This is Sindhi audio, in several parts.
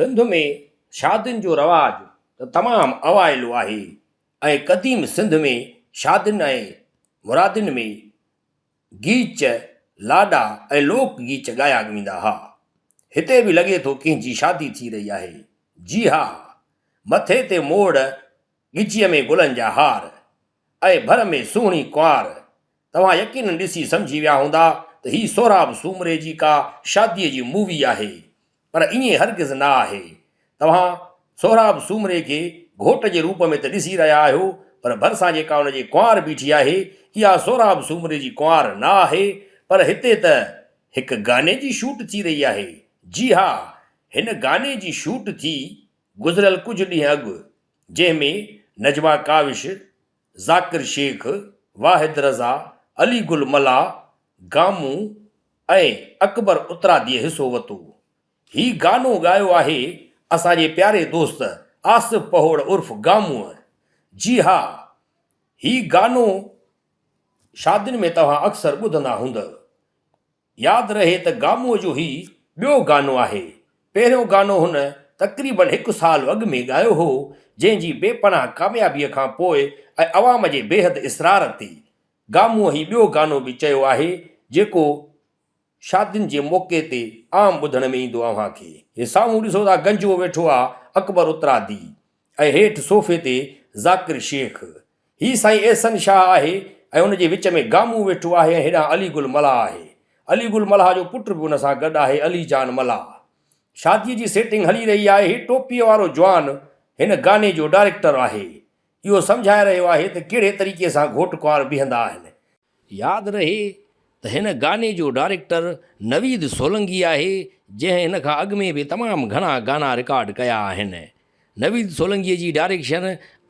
سنڌ ۾ شادين جو رواج ته تمام اوائلو آهي ۽ قديم سنڌ ۾ شادين ۽ مرادين ۾ گيچ، لاڏا ۽ لوڪ گيچ ڳايا ويندا ها. هتي به لڳي ٿو ڪنهن جي شادي ٿي رهي آهي. جي ها! مٿي تي موڙ، ڳچيء ۾ گلن جا هار ۽ ڀر ۾ سهڻي ڪنوار. توهان يقينن ڏسي سمجهي ويا هوندا ته هي سهراب سومري جي ڪا شاديء جي مووي آهي. پر ائين هرگز نه آهي. توهان سهراب سومري کي گهوٽ جي روپ ۾ ته ڏسي رهيا آهيو پر ڀرسان جيڪا ان جي ڪنوار بيٺي آهي اها سهراب سومري جي ڪنوار نه آهي پر هتي ته هڪ گاني جي شوٽ ٿي رهي آهي. جي ها هن گاني جي شوٽ ٿي گذريل ڪجهه ڏينهن اڳ جنهن ۾ نجمه ڪاوش، ذاڪر شيخ، واحد رضا، علي گل ملاح، گامون ۽ اڪبر اتراديء حصو وتو. هي گانو ڳايو آهي اسان جي پياري دوست آصف پهوڙ عرف گامونء. جي ها هي گانو شادين ۾ توهان اڪثر ٻڌندا هوندؤ. ياد رهي ته گامونء جو هي ٻيو گانو آهي. پهريون گانو هن تقريبن هڪ سال اڳ ۾ ڳايو هو، جنهن جي بي پناهه ڪاميابيء کان پوء ۽ عوام جي بيحد اصرار تي گامونء هي ٻيو گانو به چيو آهي، جيڪو شادين جي موقعي تي عام ٻڌڻ ۾ ايندو اوهان کي. هي سامهون ڏسو ٿا گنجو ويٺو آ اڪبر اترادي ۽ هيٺ صوفي تي ذاڪر شيخ. هي سائين احسن شاهه آهي ۽ ان جي وچ ۾ گامون ويٺو آهي ۽ هيڏانهن علي گل ملاح آهي. علي گل ملاح جو پٽ به ان سان گڏ آهي علي جان ملاح. شاديء جي سيٽنگ هلي رهي آهي. هي ٽوپيء وارو جوان هن گاني جو ڊائريڪٽر آهي. اهو سمجهائي رهيو آهي ته ڪهڙي طريقي سان گهوٽ ڪنوار بيهندا آهن. ياد رهي ته هن گاني جو ڊائريڪٽر نويد سولنگي آهي جنهن هن کان اڳ ۾ به تمام گهڻا گانا رڪارڊ ڪيا آهن. نويد سولنگي جي ڊائريڪشن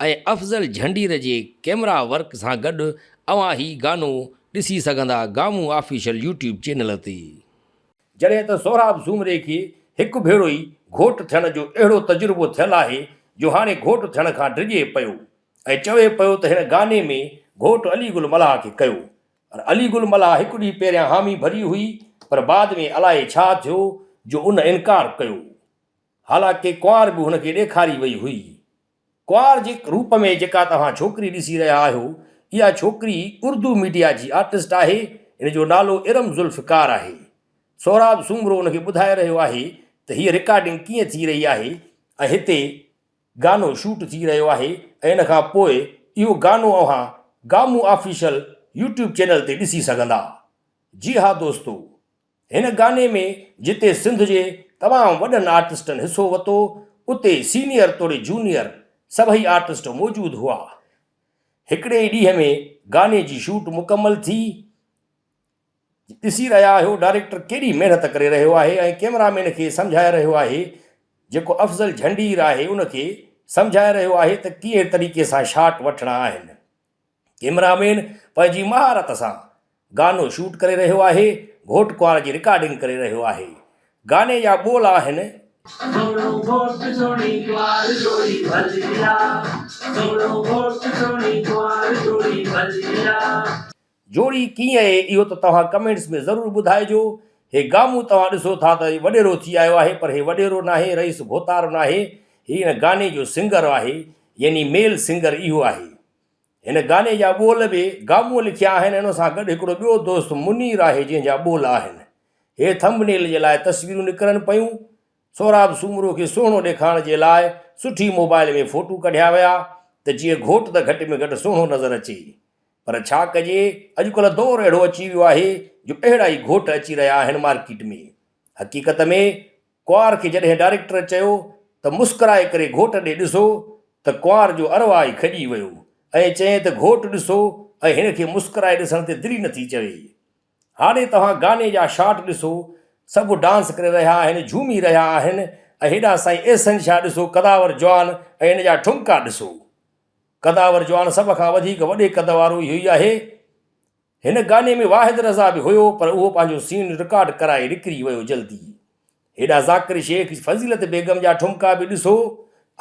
۽ افضل جهنڊير جي ڪيمرا ورڪ سان گڏ اوهان هي گانو ڏسي سگهندا گامون آفيشل يوٽيوب چينل تي. جڏهن ته سهراب سومري کي هڪ ڀيرو ئي گهوٽ ٿيڻ جو اهڙو تجربو ٿيل آهي جو هاڻي گهوٽ ٿيڻ کان ڊڄي پيو ۽ چوي پيو ته هن گاني ۾ گهوٽ علي گل ملاح کي ڪيو پر علي گل ملاح هڪ ڏينهن پهريان حامي ڀري هئي پر بعد ۾ الائي ڇا ٿيو جو ان انڪار ڪيو حالانڪه ڪنوار به هن کي ڏيکاري وئي هئي. ڪنوار جي روپ ۾ جيڪا توهان ڇوڪري ڏسي رهيا آهيو، اها ڇوڪري اردو ميڊيا جي آرٽسٽ آهي، ان جو نالو ارم ذوالفقار آهي. سهراب سومرو ان کي ٻڌائي رهيو آهي ته هيء رڪارڊنگ ڪيئن ٿي رهي آهي ۽ هتي گانو شوٽ ٿي رهيو آهي ۽ ان کان پوء اهو گانو اوهان گامون آفيشل يوٽيوب چينل تي ڏسي سگهندا. جي ها دوستو! هن گاني ۾ جتي سنڌ جي تمام وڏن آرٽسٽن حصو وتو اتي سينيئر توڙي جونيئر سڀئي آرٽسٽ موجود هئا. هڪڙي ئي ڏينهن ۾ گاني جي شوٽ مڪمل ٿي. ڏسي رهيا آهيو ڊائريڪٽر ڪيڏي محنت ڪري رهيو آهي ۽ ڪيمرا مين کي سمجهائي رهيو آهي جيڪو افضل جهنڊير آهي ان کي سمجهائي رهيو آهي ته ڪيئن طريقي سان شاٽ وٺڻا آهن. ڪيمرا مين پنهنجي مهارت سان گانو شوٽ ڪري رهيو آهي، گهوٽ ڪنوار جي رڪارڊنگ ڪري رهيو آهي. گاني جا ٻول آهن. سهڻو گهوٽ سهڻي ڪنوار جوڙي ڀلي آ، سهڻو گهوٽ سهڻي ڪنوار جوڙي ڀلي آ. جوڙي ڪيئن اهي اهو ته توهان ڪمينٽس ۾ ضرور ٻڌائجو. هي گامون توهان ڏسو ٿا ته وڏيرو ٿي آيو آهي پر هي وڏيرو ناهي، رئيس ڀوتار ناهي، هي ان گاني جو سنگر آهي يعني ميل سنگر اهو آهي. هن گاني جا ٻول به گامونء لکيا آهن ۽ ان سان گڏ هڪڙو ٻيو دوست منير آهي جنهن جا ٻول آهن. هي ٿمب نيل جي لاء تصويرون نڪرن پيون. سهراب سومرو کي سهڻو ڏيکارڻ جي لاء سٺي موبائل ۾ فوٽو ڪڍيا ويا ته جيئن گهوٽ ته گهٽ ۾ گهٽ سهڻو نظر اچي. پر ڇا ڪجي اڄڪلهه دور اهڙو اچي ويو آهي جو اهڙا ئي گهوٽ اچي رهيا آهن مارڪيٽ ۾. حقيقت ۾ ڪنوار کي جڏهن ڊائريڪٽر چيو ته مسڪرائي ڪري گهوٽ ڏي ڏسو ته ڪنوار جو ارواح ئي کڄي ويو ۽ چيائين ته گهوٽ ڏسو ۽ هن کي مسڪرائي ڏسڻ تي دل ئي نٿي چوي. هاڻي توهان گاني جا شاٽ ڏسو، سڀ ڊانس ڪري رهيا آهن، جهومي رهيا آهن ۽ هيڏانهن سائين احسن شاهه ڏسو قداور جوان ۽ هن جا ٺمڪا ڏسو. قداور جوان سڀ کان وڌيڪ وڏي قد وارو اهو ئي آهي. هن گاني ۾ واحد رضا به هيو پر اهو پنهنجو سين رڪارڊ ڪرائي نڪري ويو جلدي. هيڏانهن ذاڪر شيخ، فضيلت بيگم جا ٺمڪا به ڏسو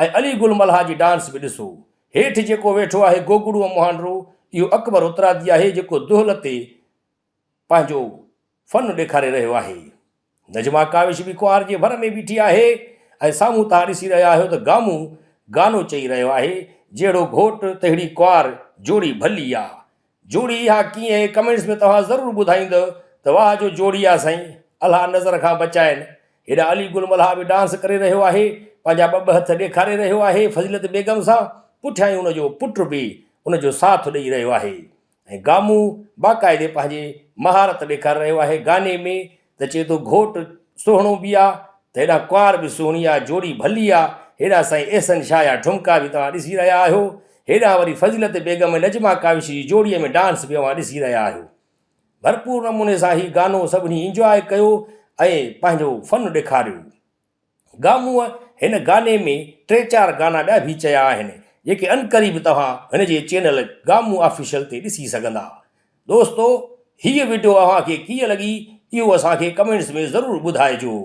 ۽ علي گل ملاح جي ڊانس به ڏسو. هيٺ جيڪو ويٺو آهي گوگڙو ۽ مهانڊو اهو اڪبر اترادي آهي جيڪو دهل تي پنهنجو فن ڏيکاري رهيو آهي. نجما ڪاوش به ڪنوار جي ڀر ۾ بيٺي آهي ۽ سامهون توهان ڏسي رهيا آهيو ته گامون گانو چئي رهيو آهي جهڙو گهوٽ تهڙي ڪنوار جوڙي ڀلي آ. جوڙي اها ڪيئن اهي ڪمينٽس ۾ توهان ضرور ٻڌائيندؤ ته واهه جو جوڙي آ سائين الله نظر کان بچائين. هيڏانهن علي گل ملاح به ڊانس ڪري رهيو آهي پنهنجا ٻه ٻه هٿ ڏيکاري رهيو آهي فضيلت بيگم سان پٺيان ئي ان جو پٽ به ان جو ساٿ ڏئي رهيو آهي ۽ گامون باقاعدي پنهنجي مهارت ڏيکاري رهيو آهي گاني ۾ ته چئي ٿو گهوٽ سهڻو به آ ته هيڏانهن ڪنوار به سهڻي آ، جوڙي ڀلي آ، هيڏانهن سائين احسن شاهه جا ٺمڪا به توهان ڏسي رهيا آهيو، هيڏانهن وري فضيلت بيگم ۽ نجمه ڪاوش جي جوڙي ۾ ڊانس به اوهان ڏسي رهيا آهيو. ڀرپور نموني سان هي گانو سڀني انجواء ڪيو ۽ پنهنجو فن ڏيکاريو. گامونء هن گاني ۾ ٽي چار گانا ٻيا به چيا آهن، جيڪي عنقريب توهان هن جي چينل گامون آفيشل تي ڏسي سگهندا. دوستو هيء وڊيو اوهان کي ڪيئن لڳي اهو اسان کي ڪمينٽس ۾ ضرور ٻڌائجو.